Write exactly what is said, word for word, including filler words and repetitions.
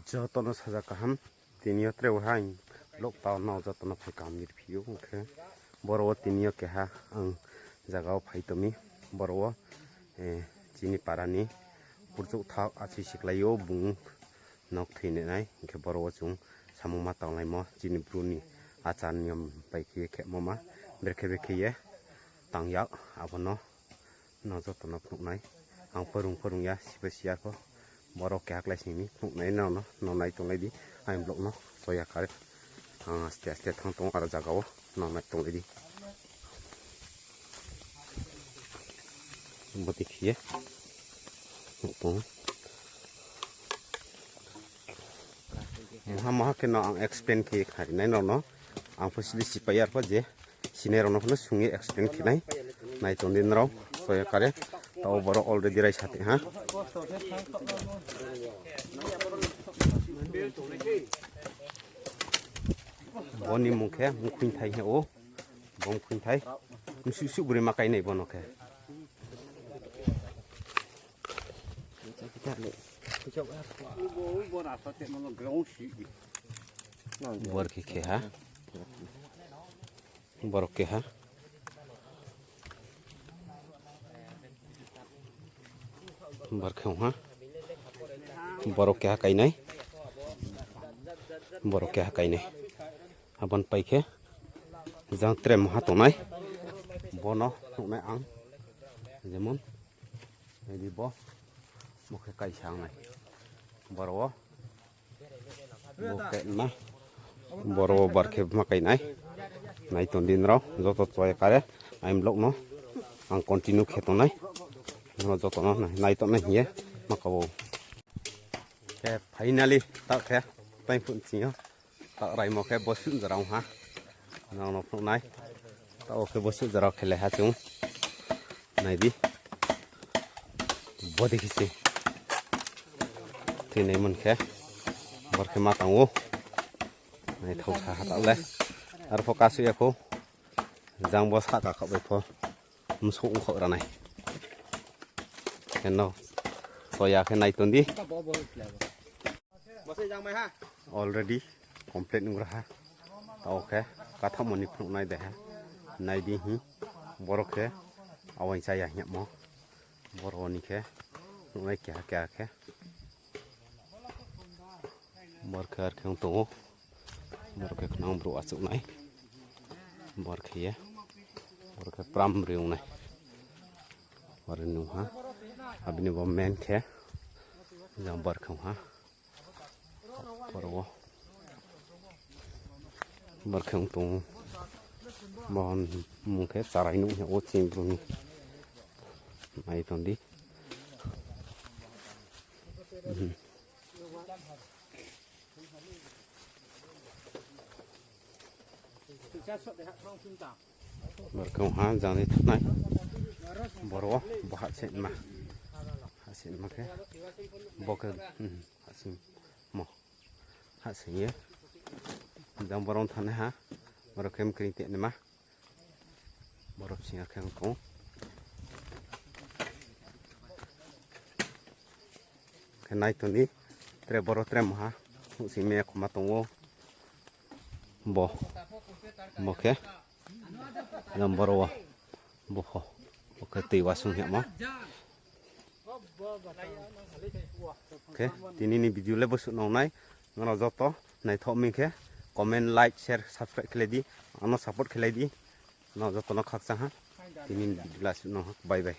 Joto no saja kaham, tini yo tre ha ang vlog tao no joto no phai kaham ni riphi ou, ong khe boro wo tini yo keha ang zaga wo phai tong mi, boro wo, eh, chini para ni purchouh thak achoi siklai ou bung nok thoi nai, ong khe boro wo chung samung ma tanglaimo chini bru ni achar niyom bai khe ye khemo ma, brekhe brekhe ye tang yag, abo no no joto no phnuh nai. Ang pho rung pho rung ya, si pho si ya pho. Boro keha klái sing mi phnuh nai no, no nai tonglai di. Ang vlog no choya kar. Ang aste aste thanng tong aro zaga wo, no nai tonglai di. Bodei khe ye. Nuh tong. Maha maha khe no ang explain khe ye khnari nai nrao no. Ang pho sili sipai ya pho je sinai rao no pho no sung ye explain khe nai. Nai tong di nrao, choya kare. Tao boro already raisa tong ha. Bo ni mung khe mkhuingthai hing ou. Bo mkhuingthai. Msuh suh bri ma kainai bo no khe. Bor khe khe ha. Boro keha. Bor khe ong ha. Boro keha kainai. Boro keha kainai. Abo ni pai khe jang tre maha tongnai. Bo no nuhnai ang. Jemon, nai di bo. Bo khe kaisa ong nai. Boro wo. Bo khe ma. Boro wo bar khe ma kainai. Nai tong di nrao, joto choya kare. Ang vlog no ang continue khe tongnai. Nrao joto no nai tong nai hing ye ma ka ou. Khe finally, taoh khe, taing phuh sing yo. Taoh raimo khe bosuh jora ong ha. Nrao no phnuh nai. Taoh khe bosuh jora khe le ha chung. Nai di. Bodei khe se. Thoi nai mon khe. Bor khe ma tang ou. Naithao sa ha taoh le. Arpho kasuh ya khou. Jang bo sahka khaoh bai pho. Msouh ongkhaoh ra nai. Khe no. Choya khe nai tong di. Already complete nugra ha. Taoh khe kathaohmo ni phnuh nai de ha. Nai di hing. Boro khe awaing chaya hing yagmo. Boro ni khe phnuh nai keha keha khe. Bor khe ar khe ong tong ou. Bor khe khnang brouh achouh nai. Bor khe ye. Bor khe pram ri ong nai. Bor ni ong ha. Abini bo main khe. Jang bor khe ong ha. Bor wo. Bor khe ong tong ou. Bo mung khe charai nuh hing ou chini bru ni. Nai tong di. Bor khe ong ha, jang ni thanai. Boro wo, bo hahseima. Hahseima khe. Bo khe, hahseimo. Hahseing ye. Jang boro ong thanai ha. Boro khe mkring te naima. Boro bsing ar khe ong tong ou. Khe nai tong di, tre boro tre maha, nuhsing mi ya khoma tong ou. Bo, bo khe, jang boro wo, bo pho, bo khe tui wasung hingmo. Khe, tini ni video le bosuh nang nai, nrao joto naithoh mi khe, comment, like, share, subscribe khelai di, ano support khelai di, nrao joto no khakchang ha, tini ni video le asuh nang ha, bye bye.